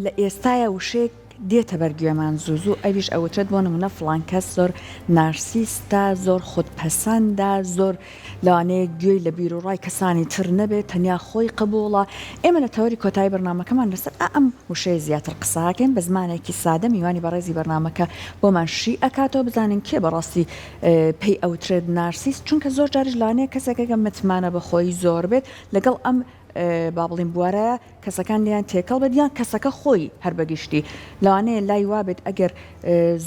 لە ئێستایا وشەیەک دێتە بەر گوێمان زوو زوو ئەویش ئەوترێت بۆ نمونە فڵان کەس زۆر نارسیستە زۆر خودپەسەندە زۆر لەوانەیە گوێی لە بیروڕای کەسانی تر نەبێت تەنیا خۆی قبوڵە ئێمە لە تەوەری کۆتایی بەرنامەکەمان لەسەر ئا ئەم وشەیە زیاتر قسەئەکەین بە زمانێکی سادە میوانی بەڕێزی بەرنامەکە بۆمان شی ئەکاتەوە بزانین کێ بەڕاستی پێی ئەوترێت نارسیست چونکە زۆر جاریش لەوانەیە کەسێک ئەگەر متمانە بەخۆی زۆر بێت لەگەڵ ئەم با بڵێین بوارەیە کەسەکان لێیان تێکەڵ بێت یان کەسەکە خۆی هەر بەگشتی لەوانەیە لای وابێت ئەگەر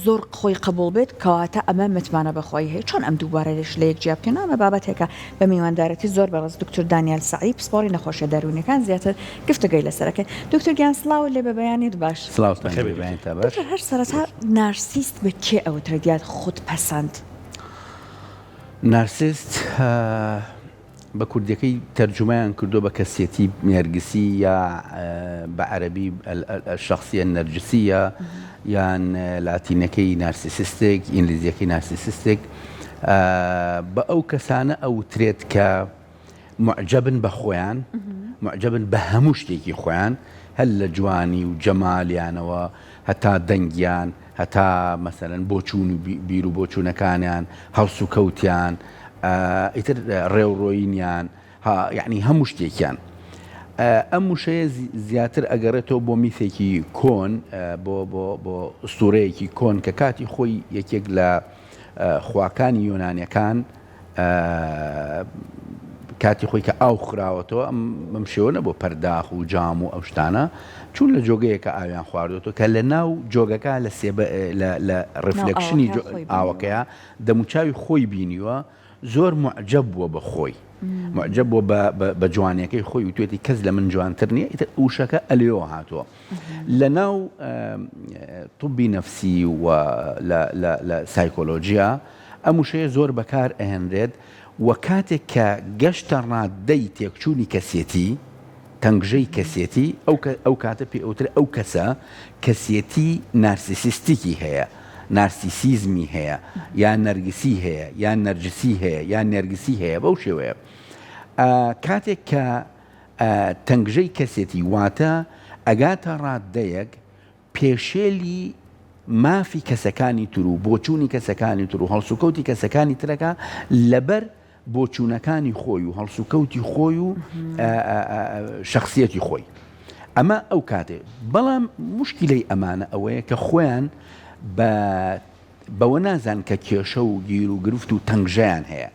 زۆر خۆی قبوڵ بێت کەواتە ئەمە متمانە بەخۆی هەیە چۆن ئەم دووبارەش لە یەک جیا بکەین ئەمە بابەتێکە بە میواندارەتی زۆر بەڕێز دکتۆر دانیال سەعدی پسپۆڕی نەخۆشیە دەروونیەکان زیاتر گفتوگۆی لەسەر ئەکەین دکتۆر گیان سڵاوت لێ بێ بەیانیت باش. سڵاوتان لێ بێ بەیانیتان باش. دکتۆر هەر سەرەتا نارسیست بە کێ ئەوترێت یان خودپەسەند؟ نارسیست بە کوردیەکەی تەرجومەیان کردووە بە کەسیەتی نێرگسی یا بە عەرەبی الشخصیە النرجسیە یان لاتینەکەی narcissistic ئینگلیزیەکەی narcissistic بە ئەو کەسانە ئەوترێت کە معجبن بە خۆیان معجبن بە هەموو شتێکی خۆیان هەر لە جوانی و جەمالیانەوە هەتا دەنگیان هەتا مەسەلەن بۆچوون و بیر و بۆچوونەکانیان، هەڵسوکەوتیان، ئیتر ڕێوڕۆینیان، ها یەعنی هەموو شتێکیان. ئەم وشەیە زیاتر ئەگەڕێتەوە بۆ میثێکی کۆن، بۆ بۆ بۆ ئوستوورەیەکی کۆن کە کاتی خۆی یەکێک لە خواکانی یۆنانیەکان کاتی خۆی کە ئاو خراوەتەوە ئەم بەم شێوە نەبوو پەرداخ و جام و ئەو شتانە چون لە جۆگەیەکە ئاویان خواردوەوە کە لە ناو جۆگەکە لە سێبە لە reflection ی ئاوەکەیە دەموچاوی خۆی بینیوە زۆر معجب بووە بە خۆی معجب بووە بە جوانیەکەی خۆی وتوێتی کەس لە من جوانتر نییە ئیتر وشەکە ئەلێەوە هاتووە لە ناو طبی نەفسی و لە سایکۆلۆژیا ئەم وشەیە زۆر بەکار ئەهێنرێت و کاتێک کە گەشتە ڕاددەی تێکچوونی کەسێتی، تەنگژەی کەسێتی، ئەو ئەو کاتە پێ ئەوترێ ئەو کەسە کەسێتی نارسیسیستیکی هەیە، نارسیسیزمی هەیە، یا نەرگسی هەیە، یا نەرجسی هەیە، یا نێرگسی هەیە، بەو شێوەیە. کاتێک کە تەنگژەی کەسێتی واتە ئەگاتە ڕاددەیەک پێشێلی مافی کەسەکانی تر و بۆچوونی کەسەکانی تر و هەڵسوکەوتی کەسەکانی ترەکە لەبەر بۆچوونەکانی خۆی و هەڵسوکەوتی خۆی و شخصیەتی خۆی ئەمە ئەو کاتێ بەڵام مشکلەی ئەمانە ئەوەیە کە خۆیان بە بەوە نازان کە کێشە و گیر و گرفت و تەنگژەیان هەیە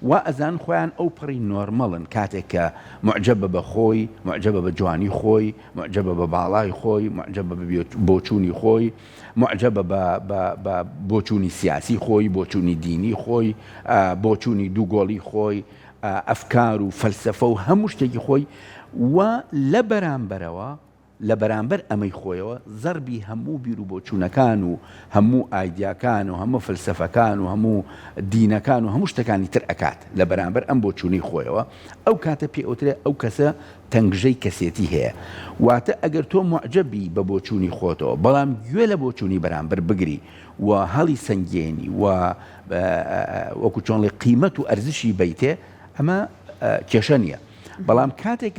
وا ئەزانن خۆیان ئەو پەڕی نۆرمەڵن کاتێک کە موعجەبە بە خۆی، موعجەبە بە جوانی خۆی، موعجەبە بە باڵای خۆی، موعجەبە بە بۆچوونی خۆی، موعجەبە بە بە بە بۆچوونی سیاسی خۆی، بۆچوونی دینی خۆی، بۆچوونی دووگۆڵی خۆی، ئەفکار و فەلسەفە و هەموو شتێکی خۆی و لە بەرامبەرەوە لە بەرامبەر ئەمەی خۆیەوە زەربی هەموو بیروبۆچوونەکان و هەموو ئایدیاکان و هەموو فەلسەفەکان و هەموو دینەکان و هەموو شتەکانی تر ئەکات لە بەرامبەر ئەم بۆچوونەی خۆیەوە ئەو کاتە پێ ئەوترێ ئەو کەسە تەنگژەی کەسێتی هەیە واتە ئەگەر تۆ موعجەب بی بە بۆچوونی خۆتەوە بەڵام گوێ لە بۆچوونی بەرامبەر بگری و هەڵی سەنگێنی و وەکو چۆن قیمەت و ئەرزشی بەیتێ ئەمە کێشە نییە. بەڵام کاتێک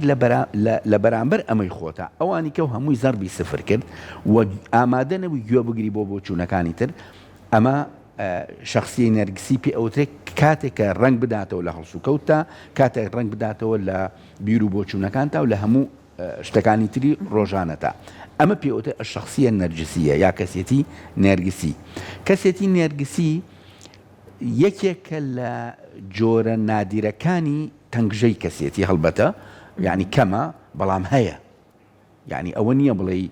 لە بەرامبەر ئەمەی خۆتا ئەوانی کەو هەمووی زەربی سفر کرد و ئامادە نەبووی گوێ بگری بۆ بۆچوونەکانی تر ئەمە شخصیەی نەرگسی پێ ئەوترێت کاتێک کە ڕەنگ بداتەوە لە هەڵسوکەوتتا کاتێک ڕەنگ بداتەوە لە بیر و بۆچوونەکانتا و لە هەموو شتەکانی تری ڕۆژانەتا ئەمە پێوتە شخصیە نەرجسیە یا کەسێتی نێرگسی کەسێتی نێرگسی یەکێکە لە جۆرە نادیرەکانی تەنگژەی کەسێتی هەڵبەتە یانی کەمە بەڵام هەیە یانی ئەوە نییە بڵێی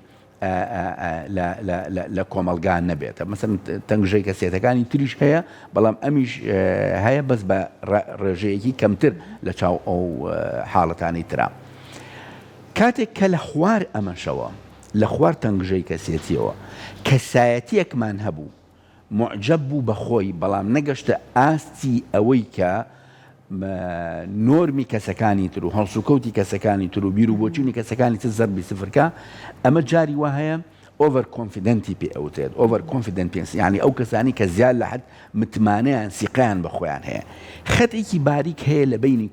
لە کۆمەڵگا نەبێت مەسەن تەنگژەی کەسێتەکانی تریش هەیە بەڵام ئەمیش هەیە بەس بە ڕێژەیەکی کەمتر لە چاو ئەو حاڵەتانی ترا کاتێک کە لە خوار ئەمەشەوە لە خوار تەنگژەی کەسێتیەوە کەسایەتیەکمان هەبوو موعجەب بوو بە خۆی بەڵام نەگەشتە ئاستی ئەوەی کە نۆرمی کەسەکانی تر و هەڵسوکەوتی کەسەکانی تر و بیر و بۆچوونی کەسەکانی تر زەربی سفر کا ئەمە جاری وا هەیە overconfident ی پێ ئەوترێت overconfident پێنس یعنی ئەو کەسانی کە زیاد لە حد متمانەیان سیقەیان بە خۆیان هەیە خەتێکی باریک هەیە لە بینی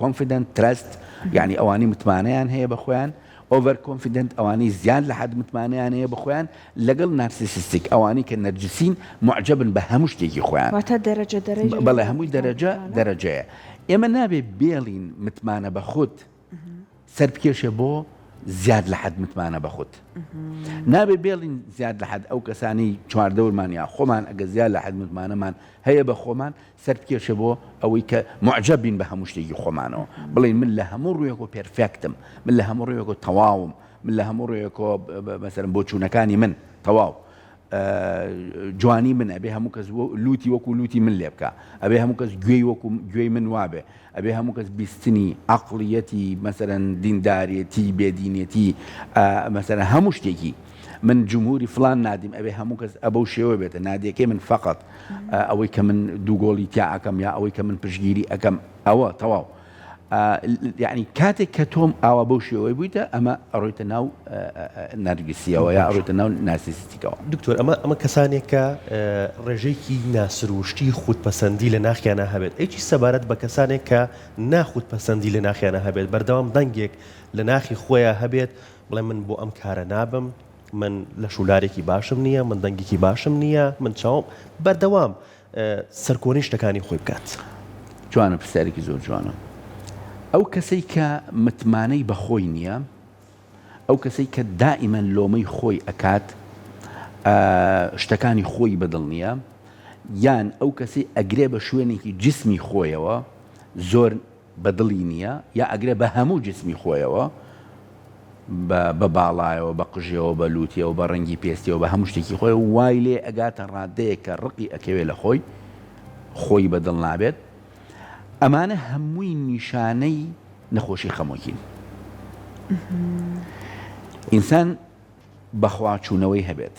confident trust یعنی ئەوانی متمانەیان هەیە بە خۆیان. Overconfident ئەوانەی زیاد لە حەد متمانەیان هەیە بە خۆیان، لەگەڵ Narcissistic ئەوانەی کە نەرجسین موعجەبن بە هەموو شتێکی خۆیان. واتە دەرەجە دەرەجە لە بەڵێ هەمووی دەرەجە دەرەجەیە. ئێمە نابێ بێڵین متمانە بە خود سەر بکێشێ بۆ زیاد لە حەد متمانە بە خود. نابێ بێڵین زیاد لە حەد ئەو کەسانەی چواردەورمان یا خۆمان ئەگە زیاد لە حەد متمانەمان هەیە بە خۆمان سەر بکێشێ بۆ ئەوەی کە موعجەب بین بە هەموو شتێکی خۆمانەوە، بڵێین من لە هەموو ڕوویەکەوە perfect م، من لە هەموو ڕوویەکەوە تەواوم، من لە هەموو ڕوویەکەوە مەسەلەن بۆچوونەکانی من تەواو، جوانی من ئەبێ هەموو کەس لووتی وەکوو لووتی من لێ بکا، ئەبێ هەموو کەس گوێی وەکوو گوێی من وابێ، ئەبێ هەموو کەس بیستنی، عەقڵیەتی، مەسەلەن دیندارێتی، بێدینێتی، مەسەلەن هەموو شتێکی. من جمهوری فلان نادیم ئەبێ هەموو کەس ئەبەو شێوە بێتە نادیەکەی من فقط ئەوەی کە من دوو گۆڵی تیا ئەکەم یا ئەوەی کە من پشگیری ئەکەم ئەوە تەواو یعنی کاتێک کە تۆم ئاوا بەو شێوەی بوویتە ئەمە ئەڕۆیتە ناو نەرگسیەوە یا ئەڕۆیتە ناو narcissistic ەوە. دکتۆر ئەمە ئەمە کەسانێک کە ڕێژەیەکی ناسروشتی خودپەسەندی لە ناخیانا هەبێت ئەی چی سەبارەت بە کەسانێک کە ناخودپەسەندی لە ناخیانا هەبێت بەردەوام دەنگێک لە ناخی خۆیا هەبێت بڵێ من بۆ ئەم کارە نابم، من لەش و لارێکی باشم نییە، من دەنگێکی باشم نییە، من چاوم، بەردەوام سەرکۆنەی شتەکانی خۆی بکات. جوانە پرسیارێکی زۆر جوانە. ئەو کەسەی کە متمانەی بە خۆی نییە، ئەو کەسەی کە دائیمەن لۆمەی خۆی ئەکات، شتەکانی خۆی بەدڵ نییە، یان ئەو کەسەی ئەگرێ بە شوێنێکی جسمی خۆیەوە زۆر بە دڵی نییە یا ئەگرێ بە هەموو جسمی خۆیەوە بە بە باڵایەوە بە قژیەوە بە لوتیەوە بە ڕەنگی پێستیەوە بە هەموو شتێکی خۆی وای لێ ئەگاتە ڕادەیەک کە ڕقی ئەکەوێ لە خۆی خۆی بە دڵ نابێت ئەمانە هەمووی نیشانەی نەخۆشی خەمۆکین ئینسان بەخواچوونەوەی هەبێت،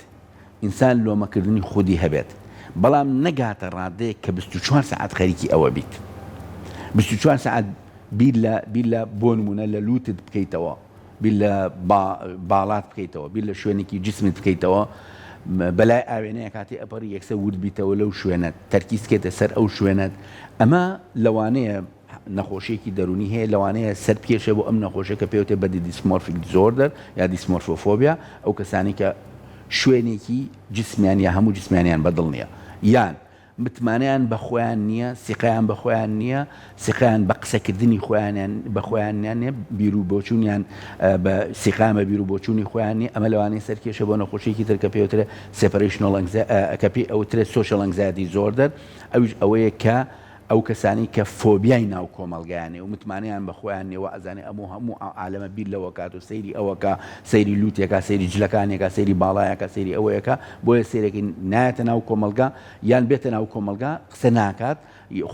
ئینسان لۆمەکردنی خودی هەبێت، بەڵام نەگاتە ڕادەیەک کە 24 سەعات خەریکی ئەوە بیت. 24 سەعات بیر لە بیر لە بۆ نموونە لە لووتت بکەیتەوە، بیر لە باڵات بکەیتەوە، بیر لە شوێنێکی جسمت بکەیتەوە، بەلای ئاوێنەیە کاتێ ئەپەڕی یەکسەر ورد بیتەوە لەو شوێنەت، تەرکیز بکەیتە سەر ئەو شوێنەت، ئەمە لەوانەیە نەخۆشیەکی دەروونی هەیە لەوانەیە سەربکێشێ بۆ ئەم نەخۆشیە کە پێوتێ body dysmorphic disorder یا dysmorphophobia ئەو کەسانەی کە شوێنێکی جسمیان یا هەموو جسمیانیان بەدڵ نییە یان متمانەیان بە خۆیان نییە سیقەیان بە خۆیان نییە سیقەیان بە قسەکردنی خۆیانیان بە خۆیانیان نیە بیر و بۆچوونیان بە سیقان بە بیر و بۆچوونی خۆیان نیە ئەمە لەوانەیە سەرکێشە بۆ نەخۆشیەکی تر کە پێوترێ separational کە پێی ئەوترێت social anxiety disorder ئەویش ئەوەیە کە ئەو کەسانەی کە فۆبیای ناو کۆمەڵگایان هەیە و متمانەیان بە خۆیان نیە وا ئەزانێ ئەمۆ هەموو ئەو عالەمە بیر لەوە کات و سەیری ئەوە کا سەیری لوتێ کا سەیری جلەکانێ کا سەیری باڵایە کا سەیری ئەوەیە کا بۆیە سەیرەکەی نایەتە ناو کۆمەڵگا یان بێتە ناو کۆمەڵگا قسە ناکات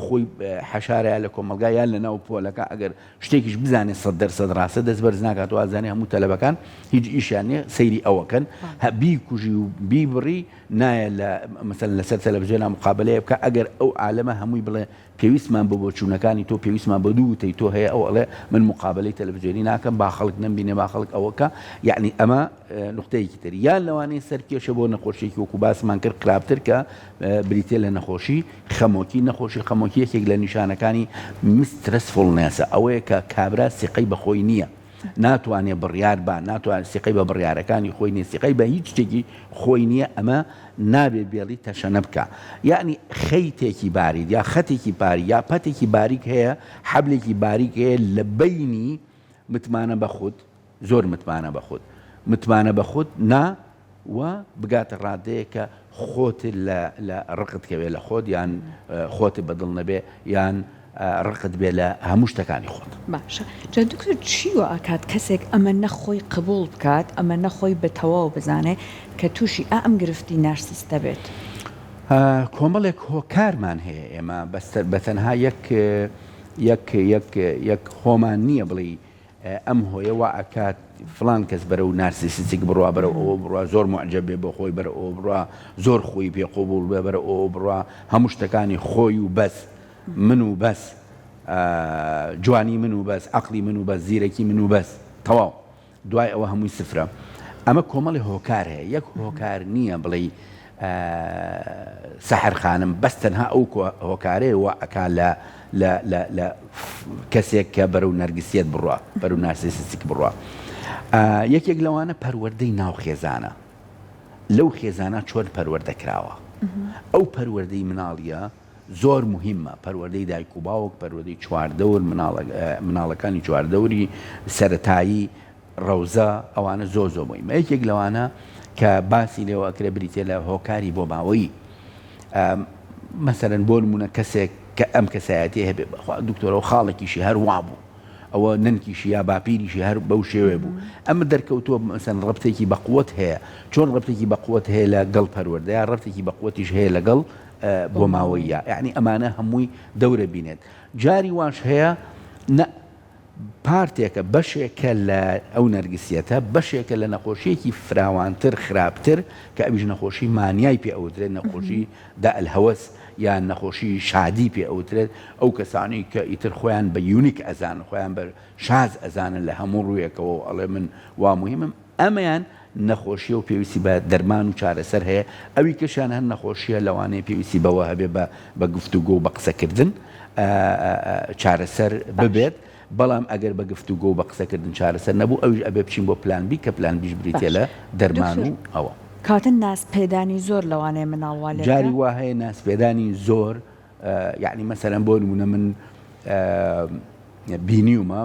خۆی حەشارەیە لە کۆمەڵگا یان لە ناو پۆلەکە ئەگەر شتێکیش بزانێ 100% ڕاستە دەست بەرز ناکات و ئازانێ هەموو تەلەبەکان هیچ ئیشیان نیە سەیری ئەوەکەن هە بیکوژی و بیبڕی نایە لە مەسەلەن لەسەر تەلەفزیۆنا مقابەلەیە بکا ئەگەر ئەو عالەمە هەمووی بڵێ پێویستمان بە بۆچوونەکانی تۆ پێویستمان بە دوو وتەی تۆ هەیە ئەو ئەڵێ من مقابەلەی تەلەفزیۆنی ناکەم با خەڵک نەمبینێ با خەڵک ئەوە کا یعنی ئەمە نقطەیەکی تر یان لەوانەیە سەرکێشە بۆ نەخۆشیێکی وەکو باسمان کرد خراپتر کە بریتە لە نەخۆشی خەمۆکی نەخۆشی خەمۆکی یەکێک لە نیشانەکانی mistrustfulness ە ئەوەیە کە کابرا سیقەی بەخۆی نییە ناتوانێ بڕیار با، ناتوانێ سیقەی بە بڕیارەکانی خۆی نیە، سیقەی بە هیچ شتێکی خۆی نیە، ئەمە نابێ بێڵی تەشەنە بکا. یەعنی خەیتێکی باریک یا خەتێکی باریک یا پەتێکی باریک هەیە، حەبلێکی باریک هەیە لە بەینی متمانە بە خود، زۆر متمانە بە خود، متمانە بە خود نا، و بگاتە ڕادەیەک کە خۆت لە لە ڕقت کەوێ لە خۆت یان خۆت بە دڵ نەبێ یان ڕقت بێ لە هەموو شتەکانی خۆت. باشە جا دکتۆر چی وا ئەکات کەسێک ئەمە نە خۆی قبوڵ بکات ئەمە نە خۆی بە تەواو بزانێ کە توشی ئا ئەم گرفتی نارسیستە بێت؟ کۆمەڵێک هۆکارمان هەیە ئێمە بەس بە تەنها یەک یەک یەک یەک هۆمان نییە بڵێی ئەم هۆیە وا ئەکات فڵان کەس بەرەو narcissistic بڕوا بەرەو ئەوە بڕوا زۆر موعجەب بێ بە خۆی بەرەو ئەوە بڕوا زۆر خۆی پێ قبوڵ بێ بەرەو ئەوە بڕوا هەموو شتەکانی خۆی و بەس من و بەس جوانی من و بەس عەقڵی من و بەس زیرەکی من و بەس تەواو دوای ئەوە هەمووی سفرە ئەمە کۆمەڵی هۆکار هەیە یەک هۆکار نییە بڵێی سەحەر خانم بەس تەنها ئەو هۆکارەیە وا ئەکا لە لە لە لە کەسێک کە بەرەو نەرگسیەت بڕوا بەرەو narcissistic بڕوا. یەکێک لەوانە پەروەردەی ناو خێزانە لەو خێزانە چۆن پەروەردە کراوە ئەو پەروەردەی مناڵیە زۆر موهیمە پەروەردەی دایک و باوک پەروەردەی چواردەور مناڵەکانی چواردەوری سەرەتایی ڕەوزە ئەوانە زۆر زۆر موهیمە یەکێک لەوانە کە باسی لێوە ئەکرێ بریتە لە هۆکاری بۆ ماوەیی مەسەرەن بۆ نمونە کەسێک کە ئەم کەسایەتی هەبێ بەخوا دکتۆرەوە خاڵێکیشی هەر وابوو ئەوە نەنکیشی یا باپیریشی هەر بەو شێوەیە بوو ئەمە دەرکەوتووە مەسەن ڕەبتێکی بەقوەت هەیە چۆن ڕەبتێکی بەقوەت هەیە لە گەڵ پەروەردە یا ڕەبتێکی بەقوەتیش هەیە لەگەڵ بۆ ماوەیە یعنی ئەمانە هەمووی دەورە بینێت جاری واش هەیە نە پارتێکە بەشێکە لە ئەو نەرگسیەتە بەشێکە لە نەخۆشیەکی فراوانتر خراپتر کە ئەویش نەخۆشی مانیای پێ ئەوترێت نەخۆشی داء الهوس یان نەخۆشی شادی پێ ئەوترێت ئەو کەسانەی کە ئیتر خۆیان بە unique ئەزانن خۆیان بە شاز ئەزانن لە هەموو ڕوویەکەوە و ئەڵێ من وا موهیمم ئەمەیان نەخۆشیە و پێویستی بە دەرمان و چارەسەر هەیە ئەوی کەشیان هەر نەخۆشیە لەوانەیە پێویستی بەوە هەبێ بە بە گفتوگۆ و بە قسەکردن چارەسەر ببێت بەڵام ئەگەر بە گفتوگۆ و بە قسەکردن چارەسەر نەبوو ئەویش ئەبێ بچین بۆ plan B کە plan B ش بریتیە لە دەرمان و ئەوە. کەواتە نازپێدانی زۆر لەوانەیە مناڵ وا لێ بکا؟ جاری وا هەیە نازپێدانی زۆر یەعنی مەسەلەن بۆ نموونە من بینیومە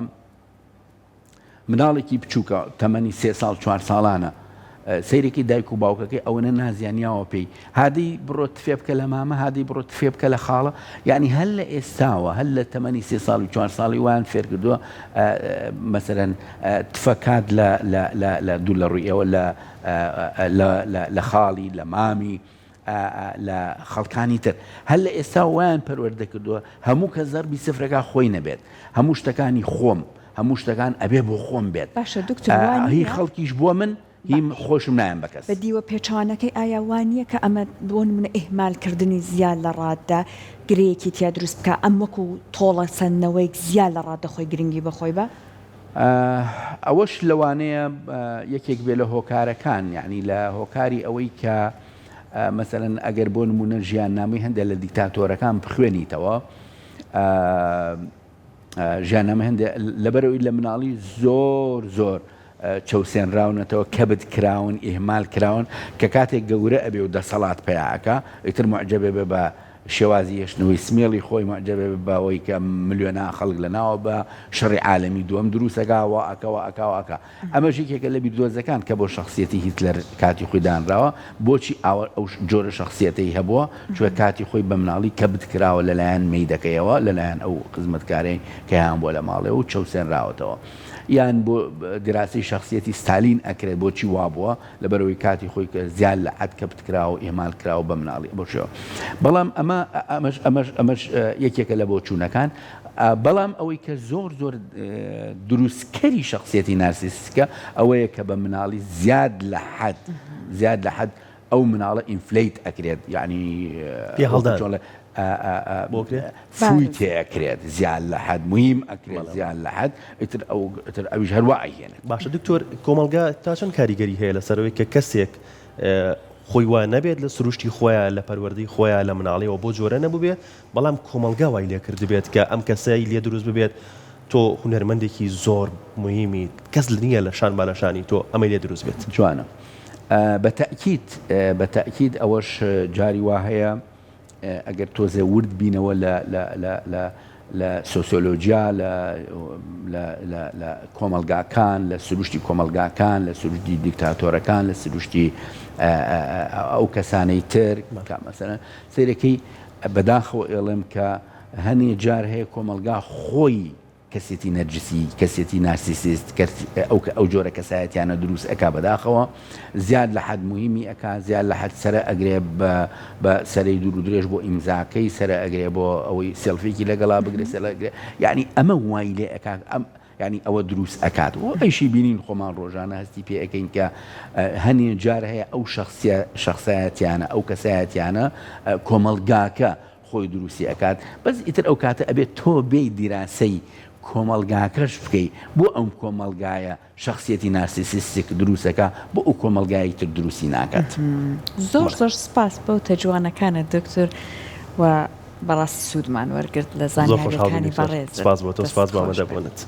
مناڵێکی بچووکە تەمەنی سێ ساڵ چوار ساڵانە سەیرێکی دایک و باوکەکەی ئەوەنە نازیان یاوە پێی هادی بڕۆ تفێ بکە لە مامە هادی بڕۆ تفێ بکە لە خاڵە یعنی هەر لە ئێستاوە هەر لە تەمەنی سێ ساڵ و چوار ساڵی وان فێرکردووە مەسەرەن تفەکات لە لە دوو لە ڕووی ئێوە لە لە خاڵی لە مامی لە خەڵکانی تر هەر لە ئێستا وایان پەروەردە کردووە هەموو کەس زەربی سفرەکە خۆی نەبێت هەموو شتەکانی خۆم هەموو شتەکان ئەبێ بۆ خۆم بێت باشە دکتۆر وا هی نییە؟ خەڵکیش بۆ من هی باش خۆشم نایەم بە کەس. بە دیوە پێچەوانەکەی ئایا وا نییە کە ئەمە بۆ نمونە ئیهمال کردنی زیاد لە ڕاددە گرێیەکی تیا دروست بکا ئەم وەکو تۆڵە سەندنەوەیەک زیاد لە ڕاددە خۆی گرنگی بە خۆی با؟ ئەوەش لەوانەیە یەکێک بێ لە هۆکارەکان یعنی لە هۆکاری ئەوەی کە مەسەلەن ئەگەر بۆ نمونە ژیاننامەی هەندێک لە دیکتاتۆرەکان بخوێنیتەوە ژیاننامە هەندێک لەبەرەوەی لە مناڵی زۆر زۆر چەوسێنراونەتەوە کەبت کراون ئیهمال کراون کە کاتێک گەورە ئەبێ و دەسەڵات پیاکە ئیتر معجبێ بێ بە شێوازی هێشتنەوەی سمێڵی خۆی موعجەبە بێ بەوەی کە ملیۆنا خەڵک لە ناوە بە شەڕی عالەمی دووەم دروست ئەکا وا ئەکا وا ئەکا وا ئەکا ئەمەش یەکێکە لە بیردۆزەکان کە بۆ شەخسیەتی هیتلەر کاتی خۆی دانراوە بۆچی ئاوە ئەو جۆرە شەخسیەتەی هەبووە چونکە کاتی خۆی بە مناڵی کەبت کراوە لەلایەن مەیدەکەیەوە لەلایەن ئەو خزمەتکارەی کە هەیان بووە لە ماڵێ و چەوسێنراوەتەوە یان بۆ دیراسەی شەخسیەتی ستالین ئەکرێت بۆچی وابووە لەبەرئەوەی کاتی خۆی کە زیاد لە حەد کەپت کراوە و ئیهمال کراوە بە مناڵی بەو شێوە بەڵام ئەمە ئەمەش ئەمەش ئەمەش یەکێکە لە بۆچوونەکان بەڵام ئەوەی کە زۆر زۆر دروستکەری شخصیەتی نارسیسیکە ئەوەیە کە بە مناڵی زیاد لە حەد زیاد لە حەد ئەو مناڵە inflate ئەکرێت یعنی پێ هەڵدان فووی تێ ئەکرێت زیاد لە حەد موهیم ئەکرێت زیاد لە حەد ئیتر ئەو ئیتر ئەویش هەر وا ئەیهێنێت. باشە دکتۆر کۆمەڵگا تا چەند کاریگەری هەیە لەسەر ئەوەی کە کەسێک خۆی وا نەبێت لە سروشتی خۆیا لە پەروەردەی خۆیا لە مناڵیەوە بۆ جۆرە نەبووبێ بەڵام کۆمەڵگا وای لێ کردبێت کە ئەم کەسەی لێ دروست ببێت تۆ هونەرمەندێکی زۆر موهیمی کەس نییە لە شان با لە شانی تۆ ئەمەی لێ دروست بێت. جوانە بە تەئکید بە تەئکید ئەوەش جاری وا هەیە ئەگەر تۆزێ ورد بینەوە لە لە لە لە لە سۆسیۆلۆجیا لە لە لە لە کۆمەڵگاکان لە سروشتی کۆمەڵگاکان لە سروشتی دیکتاتۆرەکان لە سروشتی ئەو کەسانەی تر کە مەسەلەن سەیرەکەی بەداخەوە ئێڵێم کە هەنێ جار هەیە کۆمەڵگا خۆی کەسێتی نەرجسی، کەسێتی نارسیسیست، ئەو ئەو جۆرە کەسایەتیانە دروست ئەکا بەداخەوە زیاد لە حەد موهیمی ئەکا زیاد لە حەد سەرە ئەگرێ بە بە سەرەی دوور و درێژ بۆ ئیمزاکەی سەرە ئەگرێ بۆ ئەوەی سێڵفیکی لەگەڵا بگرێ سەرە ئەگرێ یعنی ئەمە وای لێ ئەکا ئەم یعنی ئەوە دروست ئەکات و ئەیشی بینین خۆمان ڕۆژانە هەستی پێ ئەکەین کە هەنێ جار هەیە ئەو شخصیە شخصایەتیانە ئەو کەسایەتیانە کۆمەڵگاکە خۆی دروستی ئەکات بەس ئیتر ئەو کاتە ئەبێت تۆ بێی دیراسەی کۆمەڵگاکەش بکەی بۆ ئەم کۆمەڵگایە شەخسیەتی نارسیسیستیک دروست ئەکا بۆ ئەو کۆمەڵگایەی تر دروستی ناکات. زۆر زۆر سپاس بۆ وتە جوانەکانت دکتۆر و بەڕاستی سوودمان وەرگرت لە زۆر خۆشحاڵ بووین زانیاریەکانی دکتۆر بەڕێزت سپاس بۆ تۆ دەستت سپاس بۆ خۆش بێت. ئامادەبوونت.